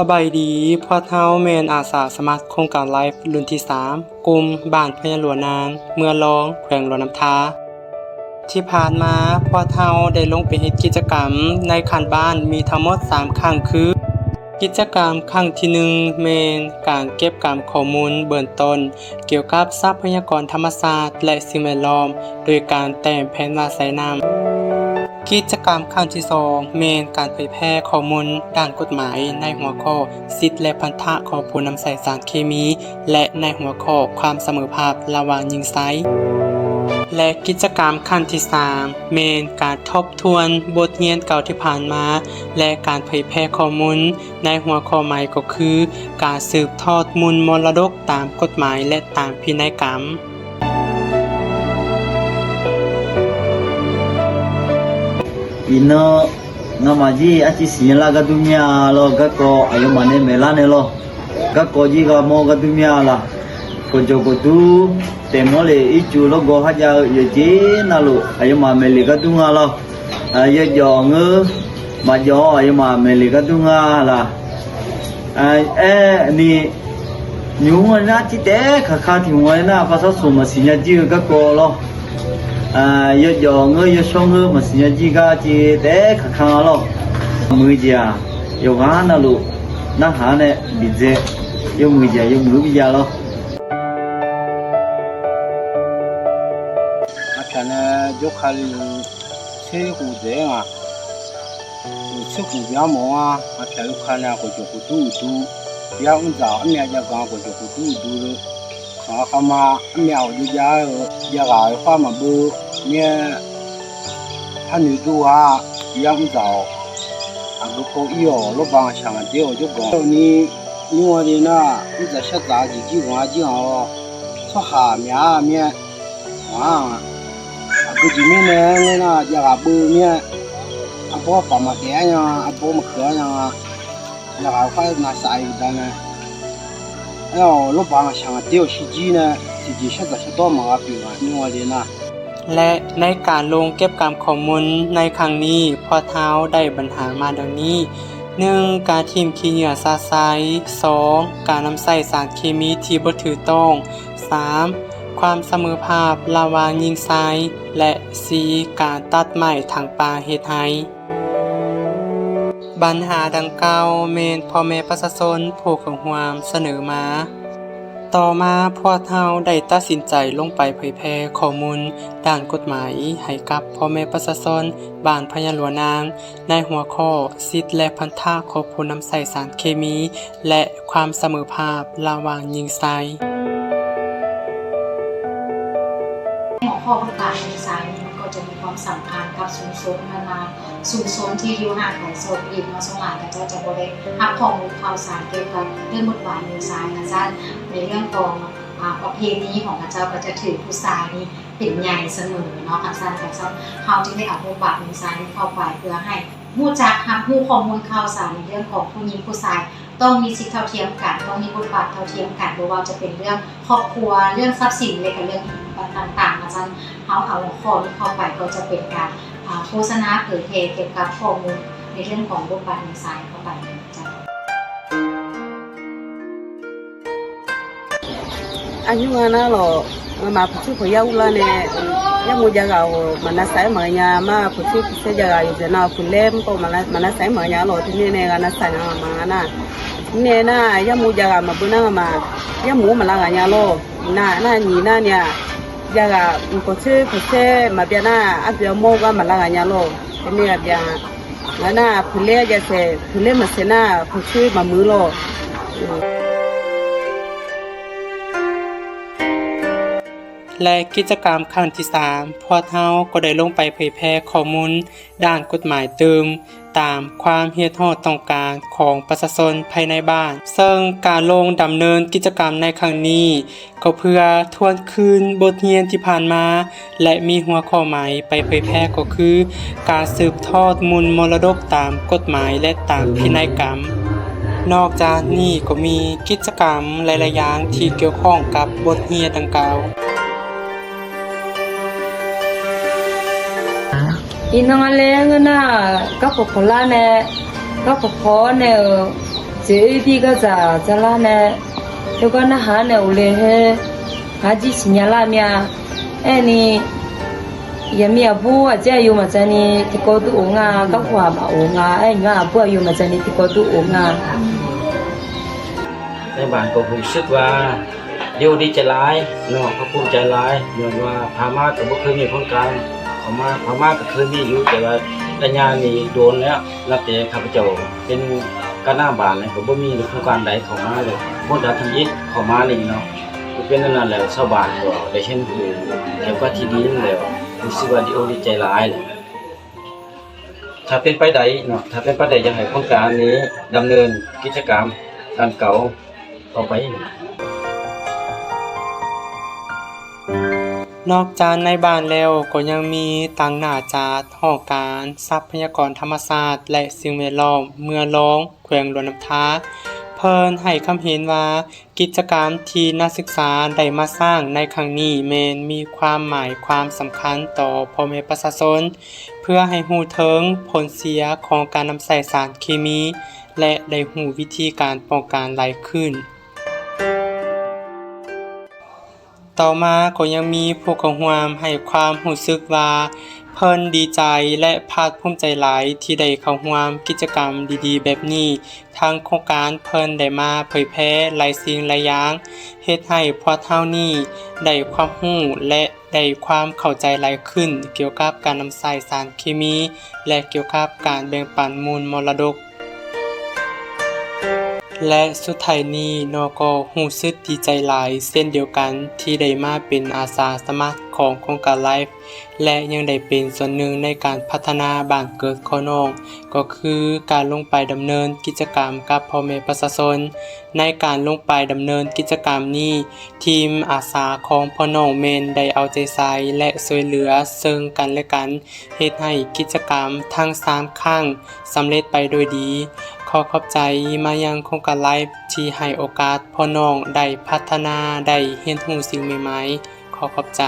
ສະບາຍດີ, ພວກເຮົາແມ່ນອາສາສະໝັກໂຄງການໄລຟ໌ລຸ້ນທີສາມ ກຸ່ມບ້ານພະຍາຫຼວງນາງ ເມືອງລອງ ແຂວງຫຼວງນ້ຳທາ. ທີ່ຜ່ານມາພວກເຮົາໄດ້ລົງໄປເຮັດກິດຈະກຳໃນຂັ້ນບ້ານມີທັງໝົດສາມຄັ້ງຄື ກິດຈະກຳຄັ້ງທີໜຶ່ງແມ່ນການເກັບກຳຂໍ້ມູນເບື້ອງຕົ້ນ ກ່ຽວກັບຊັບພະຍາກອນທຳມະຊາດ ແລະ ສິ່ງແວດລ້ອມ ໂດຍການແຕ້ມແຜນວາດສາຍນ້ຳ. ກິດຈະກຳຄັ້ງທີສອງແມ່ນການເຜີຍແຜ່ຂໍ້ມູນດ້ານກົດໝາຍໃນຫົວຂໍ້ສິດ ແລະ ພັນທະຂອງຜູ້ນຳໃຊ້ສານເຄມີ ແລະ ໃນຫົວຂໍ້ຄວາມສະເໝີພາບລະຫວ່າງຍິງຊາຍ. ແລະ ກິດຈະກຳຄັ້ງທີສາມແມ່ນການທົບທວນບົດຮຽນເກົ່າທີ່ຜ່ານມາ ແລະ ການເຜີຍແຜ່ຂໍ້ມູນ ໃນຫົວຂໍ້ໃໝ່ກໍຄື ການສືບທອດມູນມໍລະດົກຕາມກົດໝາຍ ແລະ ຕາມພິໄນກຳ. Ino, nga maji aci siña la gadumia lo gako ayo mane melane lo. Gako ji ga mo gadumia la. Kojo kotu, temo le icu lo go haja yo ji na lo ayo ma mele gadunga lo. A, yo jo nge, ma jo, yo ma mele gadunga la. A, e, ni, nyu na ti te, ka ka ti mo na, pa sa su ma si nya ji ga ko lo. A, yo jo nge, yo shong nge, ma si nya ji ga ti te, ka ka lo. Mu ja, yo ga na lu, na ha ne, bi je, yo mu ja, yo mu bi ja lo. A ka na, yo ka lu. ເຊຫູແດງອະ ເຊຫູບຽມອງອະ ມາແຂວລູກຄ້ານະ ກວດຈົກກູຕູອູຕູ ບຽອຶນຈາວ ອາເມຍຢາກາ ກວດຈົກກູຕູອູຕູເລີຍ ຂາຄາມາ ອາເມຍເອົາຢາຢາ ຢາກາຄວາມມາເບີ ເມຍ ພານູຕູອາ ບຽອຶນຈາວ ອາກຸໂກອີອ ໂລບາງຊາງອາເດໂອ ໂຈກອງ ນີ້ ຍວເດນາ ອຶນຈາຊາຕາ ຈິຈິວາຈິອ ຊອຫາເມຍ ເມຍ Wa, aku jimi ne ngena jaga bu ne. Apo pa ma ke nya, apo ma ke nya. Jaga fa na sai da ne. Yo, lo ba ma shang teo shi ji ne, shi ji sha da sha to ma ga pi ma ni wa de na. ແລະ ໃນການລົງເກັບກຳຂໍ້ມູນໃນຄັ້ງນີ້ ພວກເຮົາໄດ້ບັນຫາມາດັ່ງນີ້: ໜຶ່ງ ການຖິ້ມຂີ້ເຫຍື້ອຊະຊາຍ, ສອງ ການນຳໃຊ້ສານເຄມີທີ່ບໍ່ຖືກຕ້ອງ, ສາມ ຄວາມສະເໝີພາບລະຫວ່າງຍິງຊາຍ ແລະ ສີ່ ການຕັດໄມ້ຖາງປ່າເຮັດໄຮ່. ບັນຫາດັ່ງກ່າວແມ່ນພໍ່ແມ່ປະຊາຊົນຜູ້ເຂົ້າຮ່ວມສະເໜີມາ. ຕໍ່ມາພວກເຮົາໄດ້ຕັດສິນໃຈລົງໄປເຜີຍແຜ່ຂໍ້ມູນດ້ານກົດໝາຍໃຫ້ກັບພໍ່ແມ່ປະຊາຊົນບ້ານພະຍາຫຼວງນາງ ໃນຫົວຂໍ້ສິດ ແລະ ພັນທະຂອງຜູ້ນຳໃຊ້ສານເຄມີ ແລະ ຄວາມສະເໝີພາບລະຫວ່າງຍິງຊາຍ. ຫົວຂໍ້ບົດບາດຂອງຊາຍນີ້ ມັນກໍຈະມີຄວາມສຳຄັນກັບຊຸມຊົນນັ້ນນະ ຊຸມຊົນທີ່ຢູ່ຫ່າງໄກໂສນອີກເນາະ. ສ່ວນຫຼາຍເຂົາເຈົ້າຈະບໍ່ໄດ້ຮັບຂໍ້ມູນຂ່າວສານກ່ຽວກັບເລື່ອງບົດບາດຂອງຊາຍ. ຄັນຊັ້ນ ໃນເລື່ອງຂອງ ອາ ປະເພນີຂອງເຂົາເຈົ້າກໍຈະຖືຜູ້ຊາຍນີ້ເປັນໃຫຍ່ສະເໝີເນາະ. ຄັນຊັ້ນ ຄັນຊັ້ນ ເຮົາຈຶ່ງໄດ້ເອົາບົດບາດຂອງຊາຍນີ້ເຂົ້າໄປ ເພື່ອໃຫ້ຮູ້ຈັກຮັບຮູ້ຂໍ້ມູນຂ່າວສານໃນເລື່ອງຂອງຜູ້ຍິງຜູ້ຊາຍ ຕ້ອງມີສິດເທົ່າທຽມກັນ, ຕ້ອງມີບົດບາດເທົ່າທຽມກັນ, ບໍ່ວ່າຈະເປັນເລື່ອງຄອບຄົວ, ເລື່ອງຊັບສິນ ແລະ ກະເລື່ອງອີ່ຫຍັງຕ່າງໆ. ຄັນຊັ້ນ ເຮົາເອົາຂໍ້ນີ້ເຂົ້າໄປ ກໍຈະເປັນການ ອາ ໂຄສະນາເຜີຍແຜ່ກ່ຽວກັບຂໍ້ມູນໃນເລື່ອງຂອງບົດບາດຂອງຊາຍເຂົ້າໄປເຈົ້າ. ອາຍຸງານາໂລ ມາ ມາ ພະຊູພະຢາອຸລາເນ ຍາໂມຢາກາໂອ ມານາໄຊມາຍາ ມາ ພະຊູພິເສດຢາກາຢູ່ເຈນາ ພຸນເລມໂປ ມານາ ມານາໄຊມາຍາໂລ ທີນີ້ເນ ການາໄຊມາງານາ ເນນາ ຍາໂມຢາກາມາບຸນາ ມາ ຍາໂມມາລາງາຍາໂລ ນາ ນາ ນີນາເນຍ ຢາກາ ໂປເຊ ໂປເຊ ມາເບຍນາ ອາເບຍໂມກາມາລາງາຍາໂລ ເນຍ ອາເບຍ ງານາ ພຸນເລ ຢາເຊ ພຸນເລ ມາເຊນາ ໂປເຊ ມາມືໂລ. ແລະ ກິດຈະກຳຄັ້ງທີສາມ ພວກເຮົາກໍໄດ້ລົງໄປເຜີຍແຜ່ຂໍ້ມູນດ້ານກົດໝາຍຕື່ມ ຕາມຄວາມຮຽກຮ້ອງຕ້ອງການຂອງປະຊາຊົນພາຍໃນບ້ານ. ເຊິ່ງການລົງດຳເນີນກິດຈະກຳໃນຄັ້ງນີ້ ກໍເພື່ອທວນຄືນບົດຮຽນທີ່ຜ່ານມາ ແລະ ມີຫົວຂໍ້ໃໝ່ໄປເຜີຍແຜ່ກໍຄື ການສືບທອດມູນມໍລະດົກຕາມກົດໝາຍ ແລະ ຕາມພິໄນກຳ. ນອກຈາກນີ້ກໍມີກິດຈະກຳຫຼາຍໆຢ່າງທີ່ກ່ຽວຂ້ອງກັບບົດຮຽນດັ່ງກ່າວ. ອີນ້ອງອາເລງນະ ກະປົກໂຄລາແນ ກະປົກໂຄແນ ເອີ Jadi ka za za la ne, to ka na ha ne u le he, ha ji si nya la mia, e ni, ya mi a bu a ja yu ma za ni, ti ko tu o nga, ka hua ma o nga, e nga a bu a yu ma za ni, ti ko tu o nga. ໃນບ້ານກໍຮູ້ສຶກວ່າ ດີອົກດີໃຈຫຼາຍເນາະ ພາກພູມໃຈຫຼາຍ ຍ້ອນວ່າຜ່ານມາກໍບໍ່ເຄີຍມີໂຄງການເຂົ້າມາ ຜ່ານມາກໍເຄີຍມີຢູ່ ແຕ່ວ່າໄລຍະນີ້ດົນແລ້ວ ນັບແຕ່ຂ້າພະເຈົ້າເປັນການນຳບ້ານ ກໍບໍ່ມີໂຄງການໃດເຂົ້າມາເລີຍ ໂຄງການທຳອິດເຂົ້າມານີ້ເນາະ. ເປັນແນວນັ້ນແລ້ວ ຊາວບ້ານກໍໄດ້ເຫັນຮູ້ກ່ຽວກັບທີ່ດິນແລ້ວ ຮູ້ສຶກວ່າດີອົກດີໃຈຫຼາຍແຫຼະ. ຖ້າເປັນໄປໄດ້ເນາະ ຖ້າເປັນໄປໄດ້ ຢາກໃຫ້ໂຄງການນີ້ດຳເນີນກິດຈະກຳອັນເກົ່າຕໍ່ໄປ. ນອກຈາກໃນບ້ານແລ້ວ ກໍຍັງມີຕາງໜ້າຈາກຫ້ອງການຊັບພະຍາກອນທຳມະຊາດ ແລະ ສິ່ງແວດລ້ອມເມືອງລອງ ແຂວງຫຼວງນ້ຳທາ ເພິ່ນໃຫ້ຄຳເຫັນວ່າ ກິດຈະກຳທີ່ນັກສຶກສາໄດ້ມາສ້າງໃນຄັ້ງນີ້ ແມ່ນມີຄວາມໝາຍຄວາມສຳຄັນຕໍ່ພໍ່ແມ່ປະຊາຊົນ ເພື່ອໃຫ້ຮູ້ເຖິງຜົນເສຍຂອງການນຳໃຊ້ສານເຄມີ ແລະ ໄດ້ຮູ້ວິທີການປ້ອງກັນຫຼາຍຂຶ້ນ. ຕໍ່ມາກໍຍັງມີຜູ້ເຂົ້າຮ່ວມໃຫ້ຄວາມຮູ້ສຶກວ່າ ເພິ່ນດີໃຈ ແລະ ພາກພູມໃຈຫຼາຍທີ່ໄດ້ເຂົ້າຮ່ວມກິດຈະກຳດີໆແບບນີ້. ທາງໂຄງການເພິ່ນໄດ້ມາເຜີຍແຜ່ຫຼາຍສິ່ງຫຼາຍຢ່າງ ເຮັດໃຫ້ພວກເຮົານີ້ໄດ້ຄວາມຮູ້ ແລະ ໄດ້ຄວາມເຂົ້າໃຈຫຼາຍຂຶ້ນກ່ຽວກັບການນຳໃຊ້ສານເຄມີ ແລະ ກ່ຽວກັບການແບ່ງປັນມູນມໍລະດົກ. ແລະ ສຸດທ້າຍນີ້ ນ້ອງກໍຮູ້ສຶກດີໃຈຫຼາຍເຊັ່ນດຽວກັນ ທີ່ໄດ້ມາເປັນອາສາສະໝັກຂອງໂຄງການໄລຟ໌ ແລະ ຍັງໄດ້ເປັນສ່ວນໜຶ່ງໃນການພັດທະນາບ້ານເກີດຂອງນ້ອງ ກໍຄືການລົງໄປດຳເນີນກິດຈະກຳກັບພໍ່ແມ່ປະຊາຊົນ. ໃນການລົງໄປດຳເນີນກິດຈະກຳນີ້, ທີມອາສາຂອງພວກນ້ອງແມ່ນໄດ້ເອົາໃຈໃສ່ ແລະ ຊ່ວຍເຫຼືອເຊິ່ງກັນແລະກັນ, ເຮັດໃຫ້ກິດຈະກຳທັງສາມຄັ້ງສຳເລັດໄປໂດຍດີ. ຂໍຂອບໃຈມາຍັງໂຄງການໄລຟ໌ ທີ່ໃຫ້ໂອກາດພວກນ້ອງໄດ້ພັດທະນາ, ໄດ້ຮຽນຮູ້ສິ່ງໃໝ່ໆ. ຂໍຂອບໃຈ.